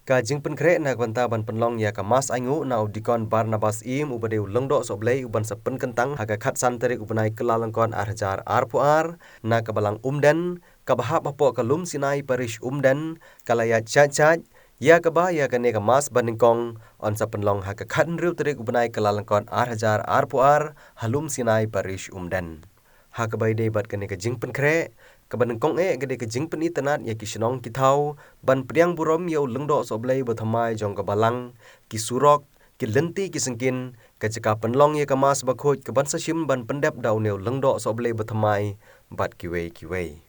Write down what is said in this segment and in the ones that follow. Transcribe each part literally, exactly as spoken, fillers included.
Ka jingpynkhreh na ka bynta ban pynlong ïa ka Mass Ainguh na u Deacon Barnabas Im uba dei u lyngdoh sohblei u ban sa pynkyntang ha ka khatsan tarik u bnai Kyllalyngkot ar hajar arphew ar na ka balang Umden kaba hap hapoh ka Lum Sinai Parish Umden, ka la ïaid shait shait ïa kaba ïa kane ka Mass banyngkong yn sa pynlong ha ka khathynriew tarik u bnai Kyllalyngkot ar hajar arphew ar ha Lum Sinai Parish Umden. Ha kaba ïadei bad kane ka jingpynkhreh, kaba nyngkong eh ka dei ka jingpynitynnad ïa ki shnong ki thaw ban pdiang burom ïa u lyngdoh sohblei bathymmai jong ka balang, ki surok, ki lynti ki syngkien, ka jaka pynlong ïa ka Mass bakhuid ka ban sa shim ban pyndep da une u lyngdoh sohblei bathymmai bad kiwei kiwei.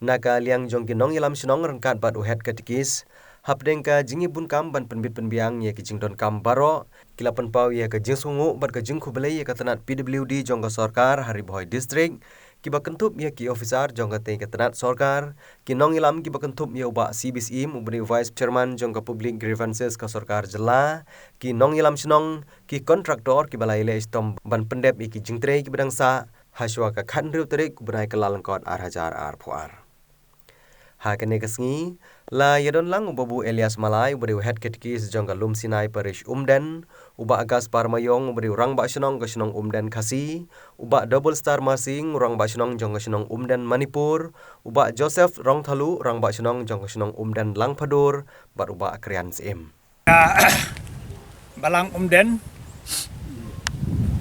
Na ka liang jong ki nongïalam shnong ryngkat bad u Head Catechist, hapdeng ka jingïabunkam ban pynbit pynbiang ïa ki jingdonkam baroh, ki la pynpaw ïa ka jingsngewnguh bad ka jingkhublei ïa ka tnat P W D jong ka sorkar ha Ri Bhoi District, kiba kynthup ïa ki officer jong katei ka tnat sorkar, ki nongïalam kiba kynthup ïa u Bah C B Syiem uba dei u Vice Chairman jong ka Public Grievances ka sorkar jylla, ki nongïalam shnong, ki kontraktor kiba la ïaleh shitom ban pyndep ïa ki jingtrei kiba dang sah, ha shuwa ka khathynriew tarik u bnai Kyllalyngkot ar hajar arphew ar. Ha kane ka sngi, la ïadon lang u Babu Elias Malai uba dei u Head Catechist jong ka Lum Sinai Parish Umden, u Bah Gaspar Mayong uba dei u Rangbah Shnong ka shnong Umden Khasi, u Bah Double Star Marsing u Rangbah Shnong jong ka shnong Umden Manipur, u Bah Joseph Rongthalu Rangbah Shnong jong ka shnong Umden Langphadur, bad u Bah Krian Syiem. Ka balang Umden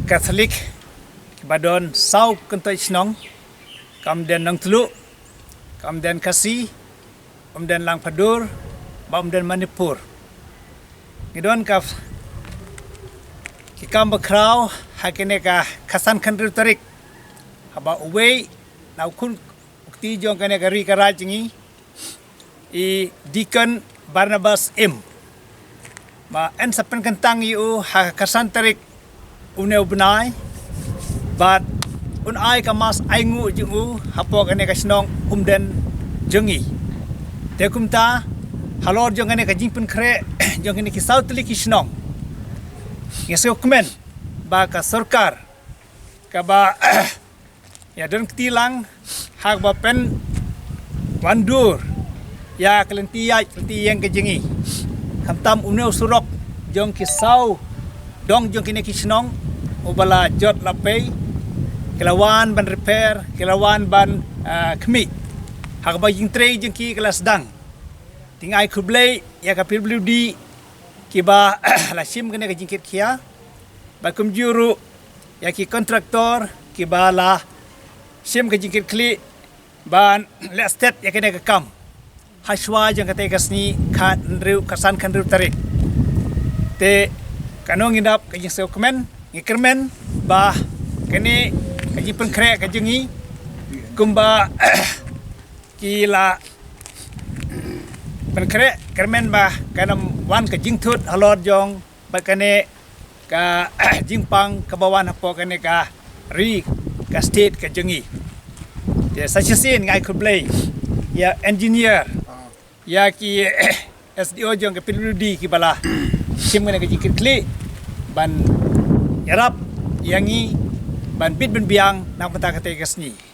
Katholik kiba don saw kyntoit shnong, ka Umden Nongtluh, ka Umden Khasi, Umden Langphadur, bad Umden Manipur. Ngi don ka ki kam bakhraw ha kane ka khatsan khathynriew tarik, haba uwei na u khun u kti jong kane ka ri ka raid jong ngi, i Deacon Barnabas Im, ba yn sa pynkyntang ïa u ha ka khatsan tarik une u bnai, bad un ai ka Mass Ainguh jong u hapoh kane ka shnong Umden jong ngi. Te kumta, halor jong kane ka jingpynkhreh jong kine ki saw tylli ki shnong, ngi sngewkmen ba ka sorkar kaba ïadon kti lang ha kaba pynwandur ïa ka lynti ïaid lynti ïeng ka jong ngi. Khamtam une u surok jong ki saw dong jong kine ki shnong uba la jot la pei, ki la wan ban repair, ki la wan ban, ah, khmih. Ha kaba jingtrei jong ki ka la sdang. Te nga ai khublei ïa ka P W D kiba la shim kane ka jingkit khia, bad kumjuh ruh ïa ki kontraktor kiba la shim ka jingkit khlieh ban leh stet ïa kane ka kam ha shuwa jong katei ka sngi khathynriew, khatsan khathynriew tarik. Te kano ngin dap ka jingsngewkmen, ngi kyrmen ba kane ka jingpynkhreh ka jong ngi kumba ki la pynkhreh, kyrmen ba kan ym wan ka jingthut halor jong bad kane ka jingpang kaba wan hapoh kane ka ri ka state ka jong ngi. Te sa shisien nga ai khublei ïa engineer, ïa ki S D O jong ka P W D kiba la shim kane ka jingkit khlieh ban ïarap ïa ngi ban bit ban biang na ka bynta katei ka sngi.